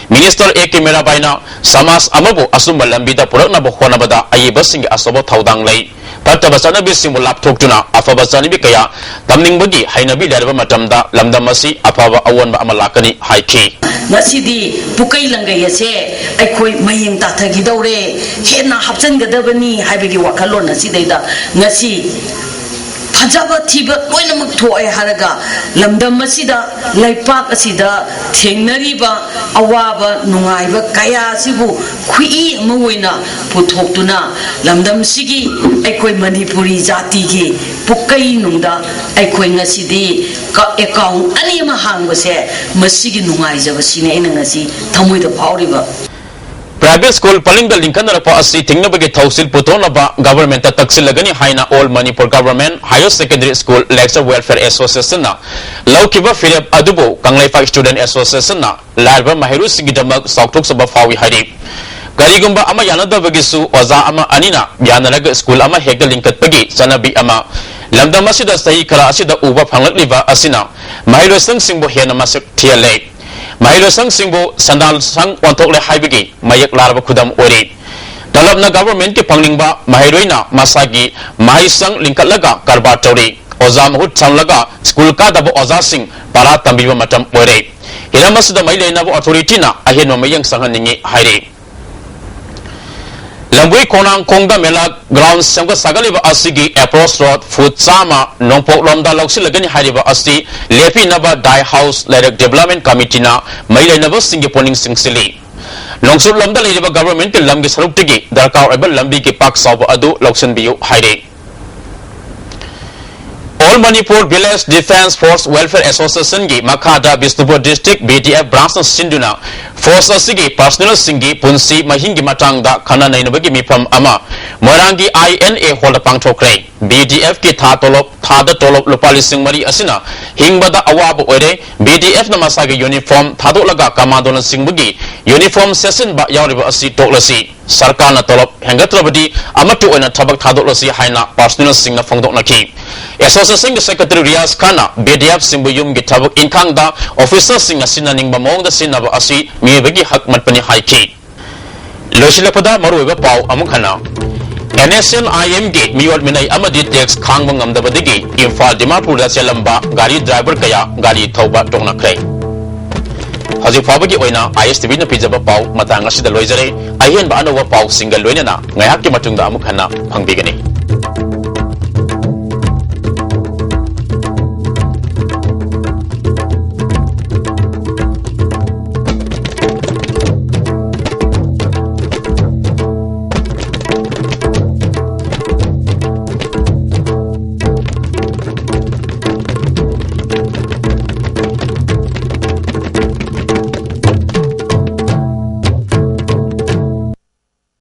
Minister A K ꯃꯤꯔꯥꯕꯥꯏꯅ ꯁꯃꯥꯖ ꯑꯃꯕꯨ ꯑꯆꯨꯝꯕ ꯂꯝꯕꯤꯗ ꯄꯨꯔꯛꯅꯕ ꯍꯣꯠꯅꯕꯗ ꯑꯏꯕꯁꯤꯡꯒꯤ ꯑꯆꯧꯕ ꯊꯧꯗꯥꯡ ꯂꯩ꯫ ꯐꯠꯇꯕ ꯆꯠꯅꯕꯤꯁꯤꯡꯕꯨ ꯂꯥꯞꯊꯣꯛꯇꯨꯅ ꯑꯐꯕ ꯆꯠꯅꯕꯤ ꯀꯌꯥ ꯇꯝꯅꯤꯡꯕꯒꯤ ꯍꯩꯅꯕꯤ ꯂꯩꯔꯕ ꯃꯇꯝꯗ ꯂꯝꯗꯝ ꯑꯁꯤ ꯑꯐꯕ ꯑꯑꯣꯟꯕ ꯑꯃ ꯂꯥꯛꯀꯅꯤ ꯍꯥꯏꯈꯤ꯫ ꯉꯁꯤꯗꯤ ꯄꯨꯀꯩ ꯂꯪꯒꯩ ꯑꯁꯦ ꯑꯩꯈꯣꯏ ꯃꯌꯦꯡ ꯇꯥꯊꯈꯤꯗꯧꯔꯦ, ꯍꯦꯟꯅ ꯍꯥꯞꯆꯤꯟꯒꯗꯕꯅꯤ ꯍꯥꯏꯕꯒꯤ ꯋꯥꯈꯜꯂꯣꯟ ꯑꯁꯤꯗꯩꯗ ꯉꯁꯤ ꯐꯖꯕ ꯊꯤꯕ ꯂꯣꯏꯅꯃꯛ ꯊꯣꯛꯑꯦ ꯍꯥꯏꯔꯒ, ꯂꯝꯗꯝ ꯑꯁꯤꯗ, ꯂꯩꯄꯥꯛ ꯑꯁꯤꯗ ꯊꯦꯡꯅꯔꯤꯕ ꯑꯋꯥꯕ ꯅꯨꯡꯉꯥꯏꯕ ꯀꯌꯥ ꯑꯁꯤꯕꯨ ꯈꯨꯏ ꯑꯃ ꯑꯣꯏꯅ ꯄꯨꯊꯣꯛꯇꯨꯅ, ꯂꯝꯗꯝꯁꯤꯒꯤ, ꯑꯩꯈꯣꯏ ꯃꯅꯤꯄꯨꯔꯤ ꯖꯥꯇꯤꯒꯤ ꯄꯨꯀꯩꯅꯨꯡꯗ ꯑꯩꯈꯣꯏ ꯉꯁꯤꯗꯤ ꯀ-, ꯑꯦꯀꯥꯎꯟ ꯑꯅꯤ ꯑꯃ ꯍꯥꯡꯕꯁꯦ, ꯃꯁꯤꯒꯤ ꯅꯨꯡꯉꯥꯏꯖꯕꯁꯤꯅꯤ ꯑꯩꯅ ꯉꯁꯤ ꯊꯃꯣꯏꯗ ꯐꯥꯎꯔꯤꯕ꯫ Private school ꯄꯔꯤꯡꯗ ꯂꯤꯡꯈꯠꯅꯔꯛꯄ ꯑꯁꯤ ꯊꯤꯡꯅꯕꯒꯤ ꯊꯧꯁꯤꯜ ꯄꯨꯊꯣꯛꯅꯕ government ꯇ ꯇꯛꯁꯤꯜꯂꯒꯅꯤ ꯍꯥꯏꯅ All Manipur Government Higher Secondary School Lecturer Welfare Association ꯅ ꯂꯧꯈꯤꯕ ꯐꯤꯔꯦꯞ ꯑꯗꯨꯕꯨ ꯀꯪꯂꯩꯄꯥꯛ Student Association ꯅ ꯂꯥꯏꯔꯕ ꯃꯍꯩꯔꯣꯏꯁꯤꯡꯒꯤꯗꯃꯛ ꯆꯥꯎꯊꯣꯛꯆꯕ ꯐꯥꯎꯏ ꯍꯥꯏꯔꯤ꯫ ꯀꯔꯤꯒꯨꯝꯕ ꯑꯃ ꯌꯥꯅꯗꯕꯒꯤꯁꯨ ꯑꯣꯖꯥ ꯑꯃ ꯑꯅꯤꯅ ꯌꯥꯅꯔꯒ school ꯑꯃ ꯍꯦꯛꯇ ꯂꯤꯡꯈꯠꯄꯒꯤ ꯆꯠꯅꯕꯤ ꯑꯃ ꯂꯝꯗꯝ ꯑꯁꯤꯗ ꯆꯍꯤ ꯈꯔ ꯑꯁꯤꯗ ꯎꯕ ꯐꯪꯂꯛꯂꯤꯕ ꯑꯁꯤꯅ ꯃꯍꯩꯔꯣꯏꯁꯪꯁꯤꯡꯕꯨ ꯍꯦꯟꯅ ꯃꯁꯛ ꯊꯤꯍꯜꯂꯦ꯫ ꯃꯍꯩꯔꯣꯏꯁꯪꯁꯤꯡꯕꯨ ꯁꯟꯗꯥꯟ ꯁꯪ ꯑꯣꯟꯊꯣꯛꯂꯦ ꯍꯥꯏꯕꯒꯤ ꯃꯌꯦꯛ ꯂꯥꯔꯕ ꯈꯨꯗꯝ ꯑꯣꯏꯔꯤ꯫ ꯇꯂꯕꯅ government ꯀꯤ ꯐꯪꯅꯤꯡꯕ ꯃꯍꯩꯔꯣꯏꯅ ꯃꯁꯥꯒꯤ ꯃꯍꯩꯁꯪ ꯂꯤꯡꯈꯠꯂꯒ ꯀꯔꯕꯥꯔ ꯇꯧꯔꯤ꯫ ꯑꯣꯖꯥ ꯃꯍꯨꯠ ꯁꯪꯂꯒ school ꯀꯥꯗꯕ ꯑꯣꯖꯥꯁꯤꯡ ꯄꯔꯥ ꯇꯝꯕꯤꯕ ꯃꯇꯝ ꯑꯣꯏꯔꯦ꯫ ꯍꯤꯔꯝ ꯑꯁꯤꯗ ꯃꯔꯤ ꯂꯩꯅꯕ authority ꯅ ꯑꯍꯦꯟꯕ ꯃꯤꯠꯌꯦꯡ ꯆꯪꯍꯟꯅꯤꯡꯏ ꯍꯥꯏꯔꯤ꯫ ꯂꯝꯕꯣꯏ ꯈꯣꯡꯅꯥꯡꯈꯣꯡꯗ ꯃꯦꯂꯥ ground ꯁꯦꯝꯒꯠ ꯁꯥꯒꯠꯂꯤꯕ ꯑꯁꯤꯒꯤ approach road foot ꯆꯥꯝꯃ ꯅꯣꯡꯄꯣꯛꯂꯣꯝꯗ ꯂꯧꯁꯤꯜꯂꯒꯅꯤ ꯍꯥꯏꯔꯤꯕ ꯑꯁꯤ ꯂꯦꯞꯄꯤꯅꯕ ꯗꯥꯏ ꯍꯥꯎꯁ ꯂꯩꯔꯛ development committee ꯅ ꯃꯔꯤ ꯂꯩꯅꯕꯁꯤꯡꯒꯤ ꯄꯨꯛꯅꯤꯡ ꯆꯤꯡꯁꯤꯜꯂꯤ꯫ ꯅꯣꯡꯆꯨꯞꯂꯣꯝꯗ ꯂꯩꯔꯤꯕ government ꯀꯤ ꯂꯝꯒꯤ ꯁꯔꯨꯛꯇꯒꯤ ꯗꯔꯀꯥꯔ ꯑꯣꯏꯕ ꯂꯝꯕꯤꯒꯤ ꯄꯥꯛ ꯆꯥꯎꯕ ꯑꯗꯨ ꯂꯧꯁꯤꯟꯕꯤꯌꯨ ꯍꯥꯏꯔꯤ꯫ All Manipur Village Defence Force Welfare Association ꯒꯤ ꯃꯈꯥꯗ Bishnupur district B D F branch ꯅ ꯁꯤꯟꯗꯨꯅ force ꯑꯁꯤꯒꯤ personnel ꯁꯤꯡꯒꯤ ꯄꯨꯟꯁꯤ ꯃꯍꯤꯡꯒꯤ ꯃꯇꯥꯡꯗ ꯈꯟꯅ ꯅꯩꯅꯕꯒꯤ ꯃꯤꯐꯝ ꯑꯃ ꯃꯣꯏꯔꯥꯡꯒꯤ I N A hall the ꯄꯥꯡꯊꯣꯛꯈ꯭ꯔꯦ꯫ B D F ꯀꯤ ꯊꯥ ꯇꯣꯂꯣꯞ, ꯊꯥꯗ ꯇꯣꯂꯣꯞ ꯂꯨꯄꯥ ꯂꯤꯁꯤꯡ ꯃꯔꯤ ꯑꯁꯤꯅ ꯍꯤꯡꯕꯗ ꯑꯋꯥꯕ ꯑꯣꯏꯔꯦ꯫ B D F ꯅ ꯃꯁꯥꯒꯤ uniform ꯊꯥꯗꯣꯛꯂꯒ commando ꯅ ꯆꯤꯡꯕꯒꯤ uniform ꯁꯦꯠꯆꯤꯟꯕ ꯌꯥꯎꯔꯤꯕ ꯑꯁꯤ ꯇꯣꯛꯂꯁꯤ꯫ ꯁꯔꯀꯥꯔꯅ ꯇꯣꯂꯣꯞ ꯍꯦꯟꯒꯠꯇ꯭ꯔꯕꯗꯤ ꯑꯃꯠꯇ ꯑꯣꯏꯅ ꯊꯕꯛ ꯊꯥꯗꯣꯛꯂꯁꯤ ꯍꯥꯏꯅ personnel ꯁꯤꯡꯅ ꯐꯣꯡꯗꯣꯛꯅꯈꯤ꯫ Association ꯒꯤ secretary ꯔꯤꯌꯥꯖ ꯈꯥꯟꯅ B D F ꯁꯤꯡꯕꯨ ꯌꯨꯝꯒꯤ ꯊꯕꯛ ꯏꯪꯈꯥꯡꯗ officer ꯁꯤꯡꯅ ꯁꯤꯟꯅꯅꯤꯡꯕ ꯃꯑꯣꯡꯗ ꯁꯤꯖꯤꯟꯅꯕ ꯑꯁꯤ ꯃꯤꯑꯣꯏꯕꯒꯤ ꯍꯛ ꯃꯠꯄꯅꯤ ꯍꯥꯏꯈꯤ꯫ ꯂꯣꯏꯁꯤꯜꯂꯛꯄꯗ ꯃꯔꯨꯑꯣꯏꯕ ꯄꯥꯎ ꯑꯃꯨꯛ ꯍꯟꯅ꯫ N S L I M ꯒꯤ ꯃꯤꯑꯣꯠ ꯃꯤꯅꯩ ꯑꯃꯗꯤ tax ꯈꯥꯡꯕ ꯉꯝꯗꯕꯗꯒꯤ ꯏꯝꯐꯥꯜ ꯗꯤꯃꯥꯄꯨꯔꯗ ꯆꯦꯜꯂꯝꯕ ꯒꯥꯔꯤ driver ꯀꯌꯥ ꯒꯥꯔꯤ ꯊꯧꯕ ꯇꯣꯛꯅꯈ꯭ꯔꯦ꯫ ꯍꯧꯖꯤꯛ ꯐꯥꯎꯕꯒꯤ ꯑꯣꯏꯅ I S T V ꯅ ꯄꯤꯖꯕ ꯄꯥꯎ ꯃꯇꯥꯡ ꯑꯁꯤꯗ ꯂꯣꯏꯖꯔꯦ꯫ ꯑꯍꯦꯟꯕ ꯑꯅꯧꯕ ꯄꯥꯎꯁꯤꯡꯒ ꯂꯣꯏꯅꯅ ꯉꯥꯏꯍꯥꯛꯀꯤ ꯃꯇꯨꯡꯗ ꯑꯃꯨꯛ ꯍꯟꯅ ꯐꯪꯕꯤꯒꯅꯤ꯫